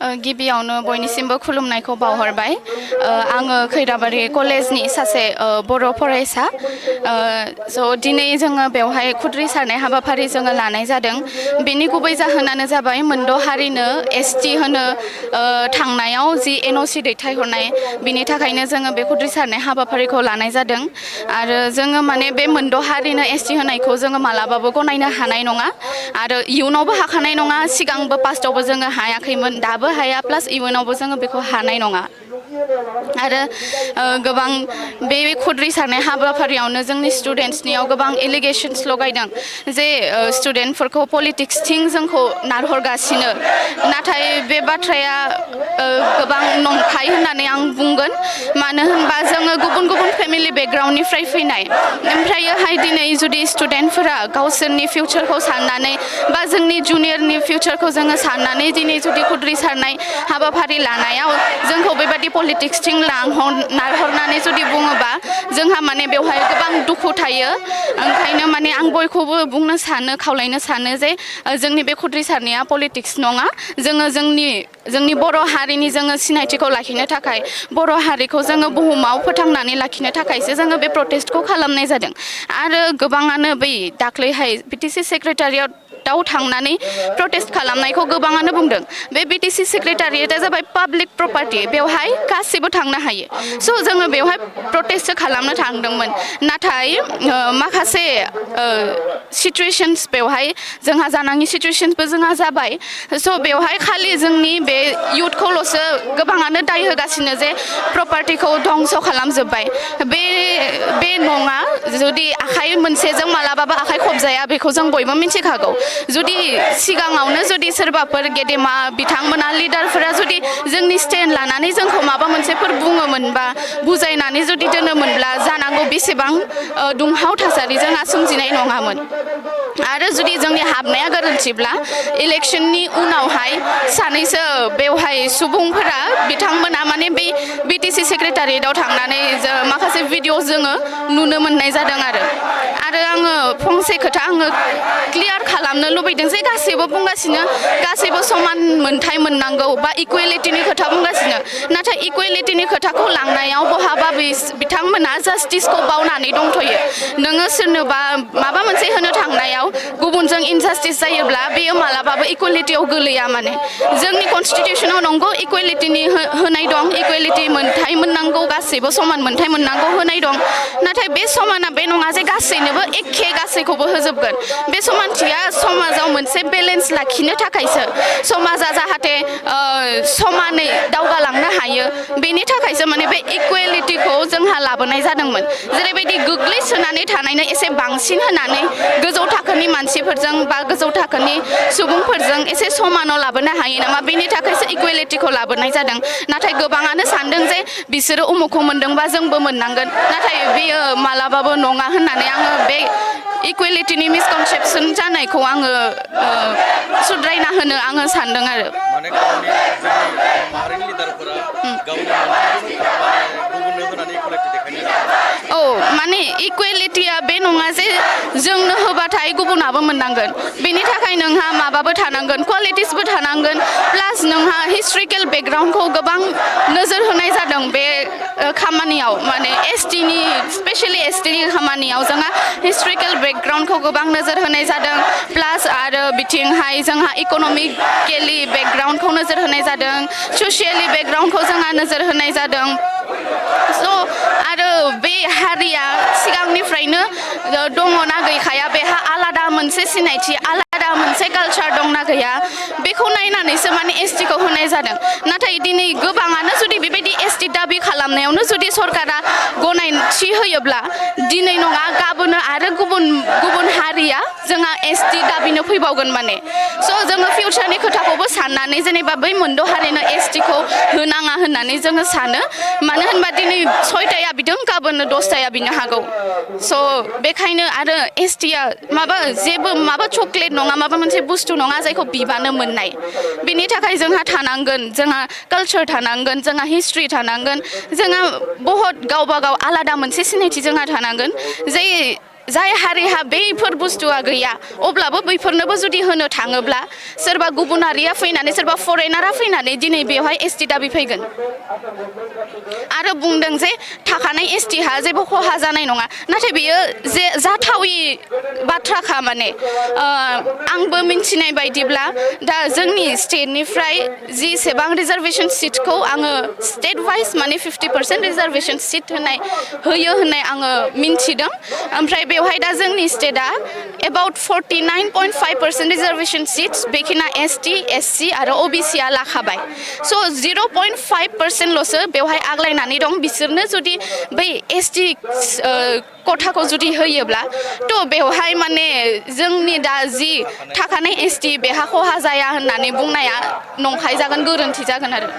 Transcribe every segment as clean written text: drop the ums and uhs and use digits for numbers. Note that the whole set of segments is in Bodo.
गिबियावनो बयनिसिमबो खुलुमनायखौ बावहरबाय आङो खैराबारि कलेजनि सासे बर' फरायसा स' दिनै जोङो बेवहाय खुद्रि सारनाय हाबाफारि जोङो लानाय जादों बेनि गुबै जाहोनानो जाबाय मोनद' हारिनो एसटि होनो थांनायाव जि एनअसि दैथायहरनाय बिनि थाखायनो जोङो बे खुद्रि सारनाय हाबाफारिखौ लानाय जादों आरो जोङो माने बे मोनद' हारिनो एसटि होनायखौ जोङो मालाबाबो गनायनो हानाय नङा आरो इयुनावबो हाखानाय नङा सिगांबो पास्टआवबो जोङो हायाखैमोन दाबो हाया प्लास इयुनावबो जोङो बेखौ हानाय नङा आरो गोबां बे खुद्रि सारनाय हाबाफारियावनो जोंनि स्टुडेन्टसनियाव गोबां एलिगेसन्स लगायदों जे स्टुडेन्टफोरखौ पलिटिक्सथिं जोंखौ नारहरगासिनो नाथाय बे बाथ्राया गोबां नंखाय होननानै आं बुंगोन मानो होनबा जोङो गुबुन गुबुन फेमिलि बेकग्राउन्डनिफ्राय फैनाय ओमफ्रायोहाय दिनै जुदि स्टुडेन्टफोरा गावसोरनि फिउचारखौ साननानै बा जोंनि जुनियरनि फिउचारखौ जोङो साननानै दिनै जुदि खुद्रि सारनाय हाबाफारि लानायाव जोंखौ बेबादि पलिटिक्सथिं नारहरनानै जुदि बुङोबा जोंहा माने बेवहाय गोबां दुखु थायो ओंखायनो माने आं बयखौबो बुंनो सानो खावलायनो सानो जे जोंनि बे खुद्रि सारनाया पलिटिक्स नङा जोङो जोंनि बर' हारिनि जोङो सिनायथिखौ लाखिनो थाखाय बर' हारिखौ जोङो बुहुमाव फोथांनानै लाखिनो थाखायसो जोङो बे प्रटेस्टखौ खालामनाय जादों आरो गोबाङानो बै दाख्लैहाय बिटिसि सेक्रेटारियेटआव थांनानै प्रटेस्ट खालामनायखौ गोबाङानो बुंदों बे बिटिसि सेक्रेटारियेटआ जाबाय पाब्लिक प्रपार्टि बेवहाय गासैबो थांनो हायो स' जोङो बेवहाय प्रटेस्टसो खालामनो थांदोंमोन नाथाय माखासे सिचुवेसन्स बेवहाय जोंहा जानाङि सिचुवेसन्सबो जोंहा जाबाय स' बेवहाय खालि जोंनि बे इयुथखौल'सो गोबाङानो दाय होगासिनो जे प्रपार्टिखौ धंस' खालामजोब्बाय बे नङा जुदि आखाइ मोनसेजों मालाबाबो आखाइ खबजाया बेखौ जों बयबो मिथिखागौ जुदि सिगाङावनो जुदि सोरबाफोर गेदेमा बिथांमोना लिडारफोरा जुदि जोंनि स्टेन्ड लानानै जोंखौ माबा मोनसेफोर बुङोमोनबा बुजायनानै जुदि दोनोमोनब्ला जानांगौ बेसेबां दुंहाव थासारि जोंहा सोमजिनाय नङामोन आरो जुदि जोंनि हाबनाया गोरोन्थिब्ला इलेक्सननि उनावहाय सानैसो बेवहाय सुबुंफोरा बिथांमोना माने बै बिटिसि सेक्रेटारियेटआव थांनानै माखासे भिडिअ जोङो नुनो मोननाय जादों आरो आङो फंसे खोथा आङो क्लियार खालामनो लुबैदों जे गासैबो बुंगासिनो गासैबो समान मोनथाय मोननांगौ बा इकुवेलिटिनि खोथा बुंगासिनो नाथाय इकुवेलिटिनि खोथाखौ लांनायाव बहाबा बिथांमोना जास्टिसखौ बावनानै दंथ'यो नोङो सोरनोबा माबा मोनसे होनो थांनायाव गुबुनजों इनजास्टिस जायोब्ला बेयो मालाबाबो इकुवेलिटियाव गोलैया माने जोंनि कनस्टिटिउसनाव नंगौ इकुवेलिटिनि होनाय दं इकुवेलिटि मोनथाय मोननांगौ गासैबो समान मोनथाय मोननांगौ होनाय दं नाथाय बे समाना बे नङा जे गासैनोबो एखे गासैखौबो होजोबगोन बे समानथिया समाजाव मोनसे बेलेन्स लाखिनो थाखायसो समाजा जाहाथे समानै दावगालांनो हायो बेनि थाखायसो माने बे इकुवेलिटिखौ जोंहा लाबोनाय जादोंमोन जेरैबायदि गोग्लैसोनानै थानायनो एसे बांसिन होनानै गोजौ थाखोनि मानसिफोरजों बा गोजौ थाखोनि सुबुंफोरजों एसे समानाव लाबोनो हायो नामा बेनि थाखायसो इकुवेलिटिखौ लाबोनाय जादों नाथाय गोबाङानो सानदों जे बिसोरो उमुखखौ मोनदोंबा जोंबो मोननांगोन नाथाय बेयो मालाबाबो नङा होननानै आङो बे इकुवेलिटिनि मिसकनसेपसन जानायखौ आङो सुद्रायना होनो आङो सानदों आरो माने जोंनि माहारिनि लिडारफोरा गावनि गुबुननो होनानै इकुवेलिटि देखायनो औ माने इकुवेलिटिया बे नङा जे जोंनो होबाथाय गुबुनाबो मोननांगोन बेनि थाखाय नोंहा माबाबो थानांगोन क्वालिटिसबो थानांगोन प्लास नोंहा हिस्ट्रिकेल बेकग्राउन्डखौ गोबां नोजोर होनाय जादों बे खामानियाव माने एसटिनि स्पेसियेलि एसटिनि खामानियाव जोंहा हिस्ट्रिकेल बेकग्राउन्डखौ गोबां नोजोर होनाय जादों प्लास आरो बिथिंहाय जोंहा इक'नमिकेलि बेकग्राउन्डखौ नोजोर होनाय जादों ससियेलि बेकग्राउन्डखौ जोंहा नोजोर होनाय जादों स' आरो बे हारिया सिगांनिफ्रायनो दङना गैखाया बेहा आलादा मोनसे सिनायथि आलादा मोनसे कालचार दंना गैया बेखौ नायनानैसो माने एसटिखौ होनाय जादों नाथाय दिनै गोबाङानो जुदि बेबायदि एसटि दाबि खालामनायावनो जुदि सरकारा गनायथि होयोब्ला दिनै नङा गाबोनो आरो गुबुन हारिया जोंहा एसटि दाबिनो फैबावगोन माने स' जोङो फिउचारनि खोथाखौबो साननानै जेनेबा बै मोनद' हारिनो एसटिखौ होनाङा होननानै जोङो सानो मानो होनबा दिनै 6थाया बिदों गाबोन 10थाया बिनो हागौ स' बेखायनो आरो एसटिया माबा चक्लेट नङा माबा मोनसे बुस्थु नङा जायखौ बिबानो मोननाय बेनि थाखाय जोंहा थानांगोन जोंहा कालचार थानांगोन जोंहा हिस्ट्रि थानांगोन जोंहा बहुत गावबा गाव आलादा मोनसे सिनायथि जोंहा थानांगोन जाय हारिहा बैफोर बुस्थुआ गैया अब्लाबो बैफोरनोबो जुदि होनो थाङोब्ला सोरबा गुबुनारिया फैनानै सोरबा फरेनारा फैनानै दिनै बेवहाय एसटि दाबि फैगोन आरो बुंदों जे थाखानाय एसटिहा जेबो खहा जानाय नङा नाथाय बियो जे जाथावि बाथ्राखा माने आंबो मिन्थिनाय बायदिब्ला दा जोंनि स्टेटनिफ्राय जिसेबां रिजार्भेसन सिटखौ आङो स्टेट वाइज माने 50% रिजार्भेसन सिट होयो होननाय आङो मिन्थिदों ओमफ्राय बेवहाय दा जोंनि स्टेटआ एबाउट 49.5% रिजार्भेसन सिट्स बेखिना एसटि एससि आरो अबिसिआ लाखाबाय स' 0.5%ल'सो बेवहाय आग्लायनानै दं बिसोरनो जुदि बै एसटि खथाखौ जुदि होयोब्ला थ' बेवहाय माने जोंनि दा जि थाखानाय एसटि बेहा खहा जाया होननानै बुंनाया नंखाय जागोन गोरोन्थि जागोन आरो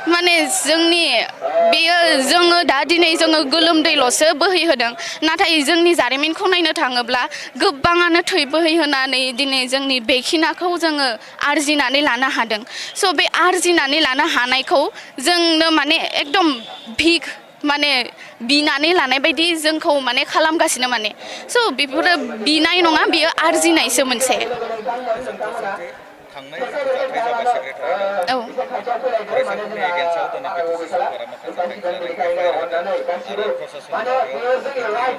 माने जोंनि बेयो जोङो दा दिनै जोङो गोलोमदैल'सो बोहैहोदों नाथाय जोंनि जारिमिनखौ नायनो थाङोब्ला गोबाङानो थै बोहैहोनानै दिनै जोंनि बेखिनाखौ जोङो आरजिनानै लानो हादों स' बे आरजिनानै लानो हानायखौ जोंनो माने एकदम भिक माने बिनानै लानाय बायदि जोंखौ माने खालामगासिनो माने स' बेफोरो बिनाय नङा बियो आरजिनायसो मोनसे थांनाय जाथाय जाबाय सेक्रेटारियाव फरायसाफोरनि एगेन्स्टआव दिनै बिटिसि सरकारा माखासे फाइनलारि एफआइआर होदों आरो प्रशासना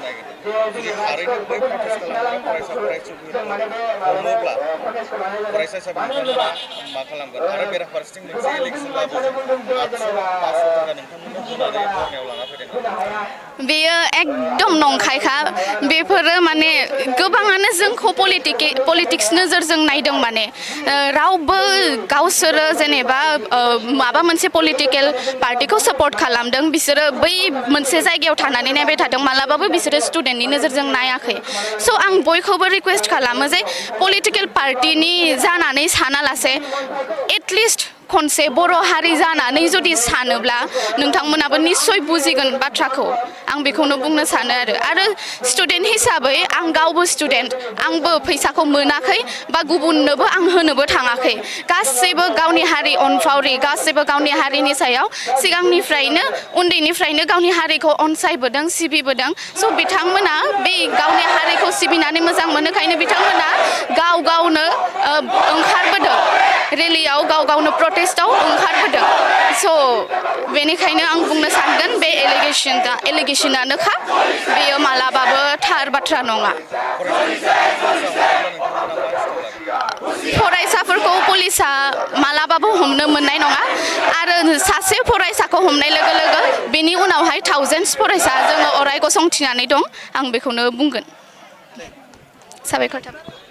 नागिरदों जुदि थारैनो बै प्रटेस्ट खालामग्रा फरायसा फरायसुलिफोरखौ हमोब्ला फरायसा हिसाबै नोंथांमोना मा खालामगोन आरो बेराफारसेथिं मोनसे इलेक्सन लाबोदों 800-500 थाखा नोंथांमोननो होनानै धरनायाव लाना फैदों बेयो एकदम नंखायखा बेफोरो माने गोबाङानो जोंखौ पलिटिक्स नोजोरजों नायदों माने रावबो गावसोरो जेनेबा माबा मोनसे पलिटिकेल पार्टिखौ सापर्ट खालामदों बिसोरो बै मोनसे जायगायाव थानानै नायबाय थादों मालाबाबो बिसोरो स्टुडेन्टनि नोजोरजों नायाखै स' आं बयखौबो रिकुवेस्ट खालामो जे पलिटिकेल पार्टिनि जानानै सानालासे एटलिस्ट खनसे बर' हारि जानानै जुदि सानोब्ला नोंथांमोनाबो निस्सय बुजिगोन बाथ्राखौ आं बेखौनो बुंनो सानो आरो स्टुडेन्ट हिसाबै आं गावबो स्टुडेन्ट आंबो फैसाखौ मोनाखै बा गुबुननोबो आं होनोबो थाङाखै गासैबो गावनि हारि अनफावरि गासैबो गावनि हारिनि सायाव सिगांनिफ्रायनो उन्दैनिफ्रायनो गावनि हारिखौ अनसायबोदों सिबिबोदों स' बिथांमोना बे गावनि हारिखौ सिबिनानै मोजां मोनोखायनो बिथांमोना गाव गावनो ओंखारबोदों रेलियाव गाव गावनो प्रटेस्टआव ओंखारबोदों स' बेनिखायनो आं बुंनो सानगोन बे एलिगेसनानोखा बेयो मालाबाबो थार बाथ्रा नङा फरायसाफोरखौ पुलिसा मालाबाबो हमनो मोननाय नङा आरो सासे फरायसाखौ हमनाय लोगो लोगो बेनि उनावहाय थाउजेन्डस फरायसा जोङो अराय गसंथिनानै दं आं बेखौनो बुंगोन साबायखर थाबाय